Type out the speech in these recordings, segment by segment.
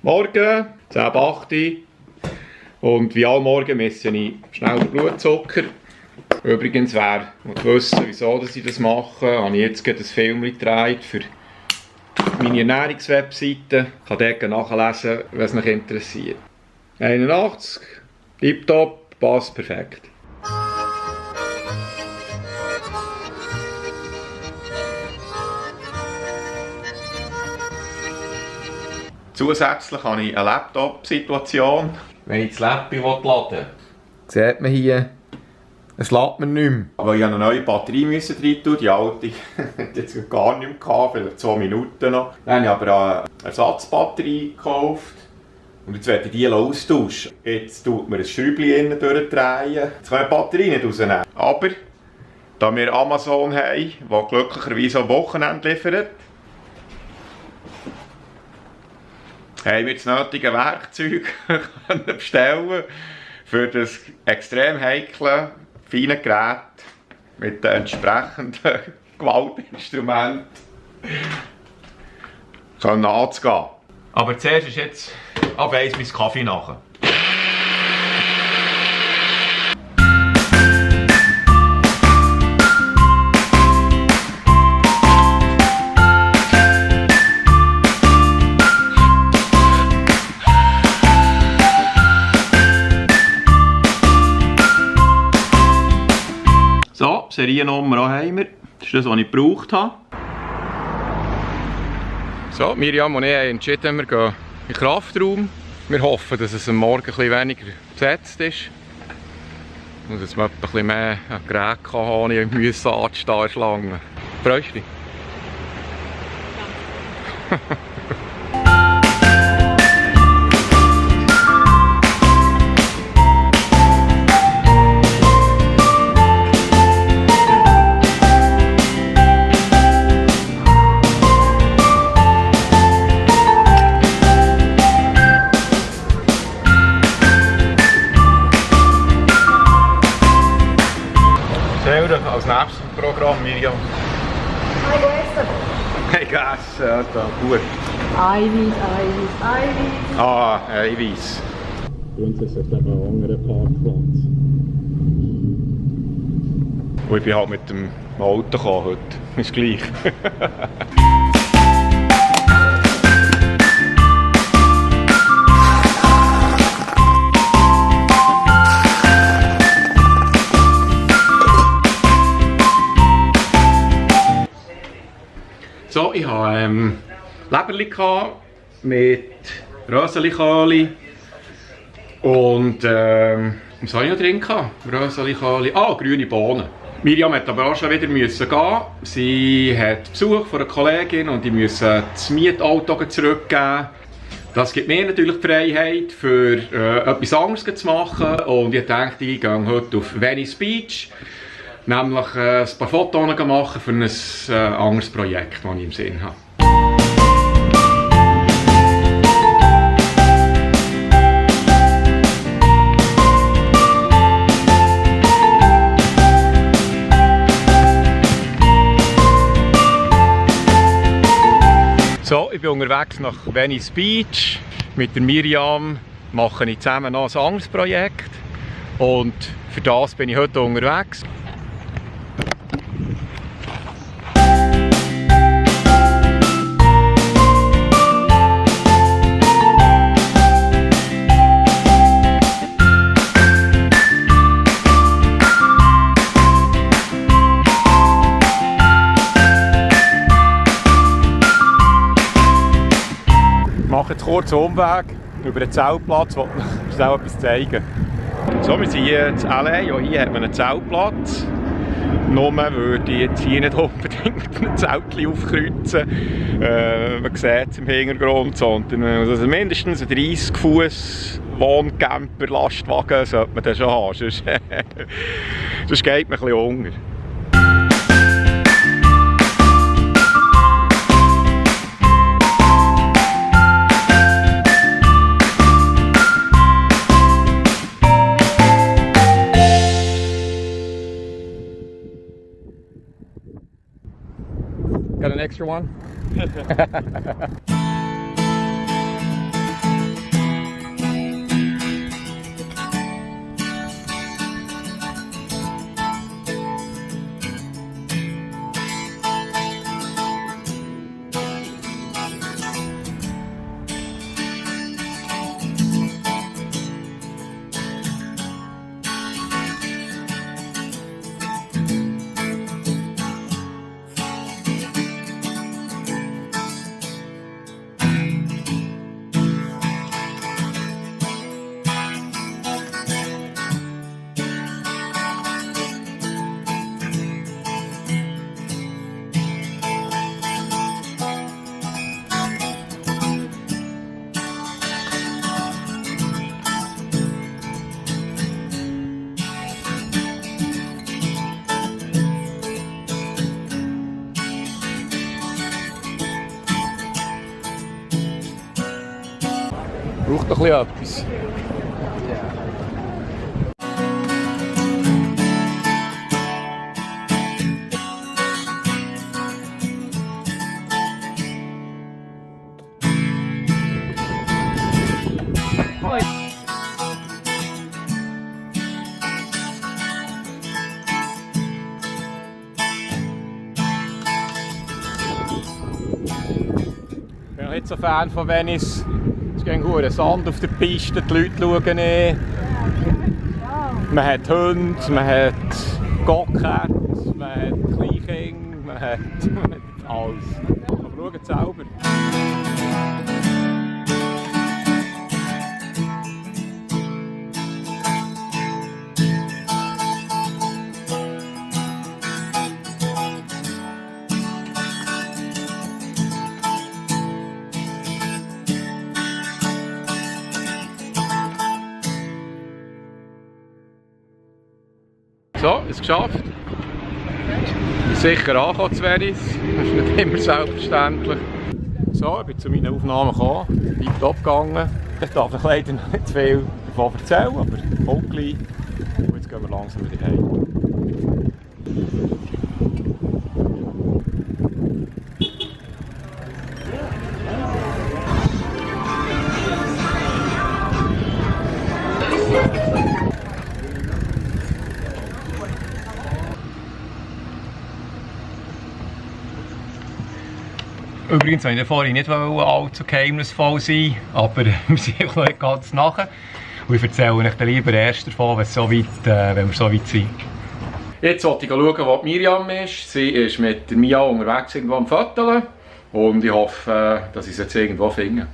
Morgen, 10:08 Uhr. Und wie alle Morgen messe ich schnell den Blutzucker. Übrigens, wer wissen, wieso ich das mache, habe ich jetzt gerade ein Film gedreht für meine Ernährungswebseite. Ich kann dort nachlesen, was mich interessiert. 81, tipptopp, passt perfekt. Zusätzlich habe ich eine Laptop-Situation. Wenn ich das Laptop laden will, sieht man hier, es lädt mir nicht mehr. Weil ich eine neue Batterie rein tun, die alte hat jetzt gar nicht mehr gehabt, vielleicht 2 Minuten noch. Dann habe ich aber eine Ersatzbatterie gekauft und jetzt werde ich die austauschen. Jetzt tut mir ein Schräubchen innen durchdrehen. Jetzt kann ich die Batterie nicht rausnehmen. Aber da wir Amazon haben, der glücklicherweise am Wochenende liefert, haben wir das nötige Werkzeug bestellen für das extrem heikle, feine Gerät mit den entsprechenden Gewaltinstrumenten anzugehen. Aber zuerst ist jetzt ab 1 mein Kaffee nachher. So, Seriennummer haben wir. Das ist das, was ich gebraucht habe. So, Miriam und ich haben entschieden, wir gehen in den Kraftraum. Wir hoffen, dass es am Morgen ein bisschen weniger besetzt ist. Und dass man ein bisschen mehr Geräte haben, ich musste anstehen in der Schlange. Freust du dich? Als nächstes Programm, Miriam. Hey, gegessen. Hey, gegessen, ja, da, gut. Eiweiß. Ah, Eiweiß. Grundsätzlich hat eben einen anderen Parkplatz. Und ich bin halt mit dem Auto gekommen heute. Ist gleich. So, ich hatte Leberli mit Röseli und was habe ich noch drin? Röseli, grüne Bohnen. Miriam hat aber auch schon wieder gehen. Sie hat Besuch von einer Kollegin und die müssen das Mietauto zurückgeben. Das gibt mir natürlich die Freiheit, für etwas anderes zu machen. Und ich dachte, ich gehe heute auf Venice Beach. Nämlich ein paar Fotos machen für ein anderes Projekt, das ich im Sinn habe. So, ich bin unterwegs nach Venice Beach. Mit der Miriam mache ich zusammen noch ein anderes Projekt. Und für das bin ich heute unterwegs. Ich mache jetzt kurz einen Umweg über den Zeltplatz, wo ich auch etwas zeigen. So, wir sind hier in LA, ja, hier hat man einen Zeltplatz. Nur würde ich jetzt hier nicht unbedingt ein Zeltchen aufkreuzen. Man sieht es im Hintergrund, sondern also mindestens einen 30 Fuß Wohncamper, Lastwagen sollte man das schon haben, sonst geht man ein bisschen unter. Got an extra one? Braucht noch ein bisschen etwas. Ich bin nicht so Fan von Venice. Es geht gut Sand auf der Piste, die Leute schauen nicht. Man hat Hunde, man hat Go-Karts, man hat Kleinkinder, man hat alles. Aber schaut selber. So, ist geschafft. Sicher angekommen zu Venice. Das ist nicht immer selbstverständlich. So, ich bin zu meinen Aufnahmen gekommen. Tiptop gegangen. Ich darf euch leider noch nicht viel davon erzählen, aber kommt gleich. Und jetzt gehen wir langsam wieder heim. Übrigens wollte ich vorhin nicht allzu geheimnisvoll sein, aber wir sind auch noch nicht ganz nachher. Und ich erzähle euch dann lieber erst davon, wenn wir so weit sind. Jetzt wollte ich schauen, wo Miriam ist. Sie ist mit der Mia unterwegs irgendwo am Foteln. Und ich hoffe, dass ich sie jetzt irgendwo finde.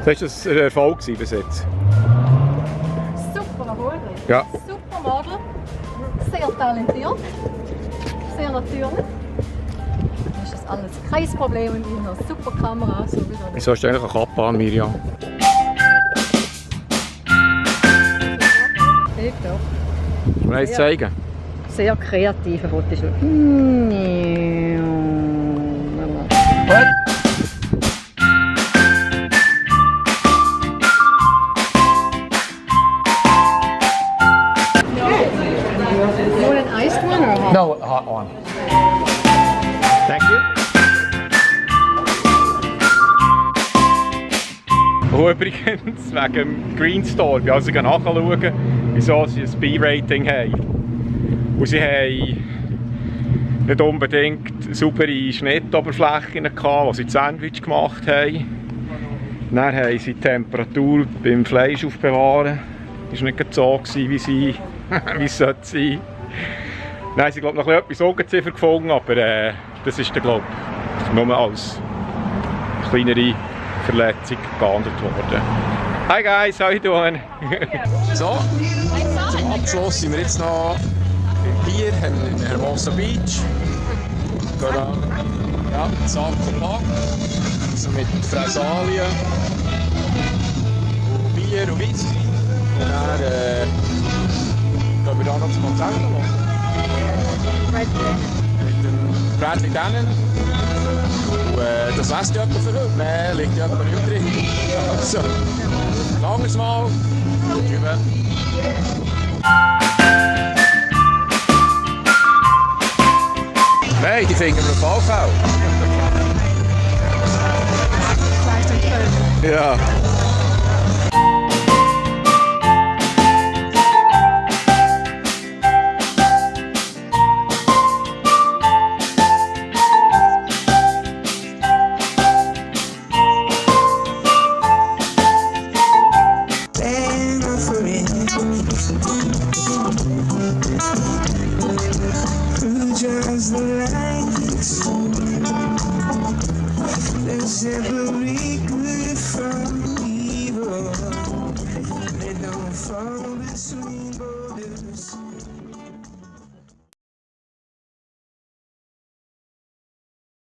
Das war ein Erfolg bis jetzt. Super Hurri. Ja. Super Model. Sehr talentiert. Sehr natürlich. Das ist alles kein Problem und ich habe eine super Kamera. Wieso hast du eigentlich eine Kappe an, Miriam? Hilft doch. Kann man eins zeigen? Sehr kreative Fotos. No, a hot one. Thank you. Und übrigens, wegen dem Green Store, ich also nachschauen, wieso sie ein B-Rating haben. Und sie haben nicht unbedingt saubere Schnittoberflächen gehabt, die sie Sandwich gemacht haben. Dann haben sie die Temperatur beim Fleisch aufbewahren. Das war nicht so, wie es sollte sein. Nein, sie haben noch etwas Augenziffer gefunden, aber das ist, glaube ich, nur als kleinere Verletzung geahndet worden. Hi guys, how you doing? So, zum Abschluss sind wir jetzt noch hier in Hermosa Beach. Ja, Sack und Pack. Also mit Fressalien und Bier und Whisky. Und dann gehen wir da noch zum Konzert machen. Mit dem Bradley Dennen. Und das wär's ja etwa für heute. Mehr liegt ja etwa nicht drin. Also, ein anderes Mal. Tschüss. Nein, die finden wir auf AV. Ja. Just the lights, there's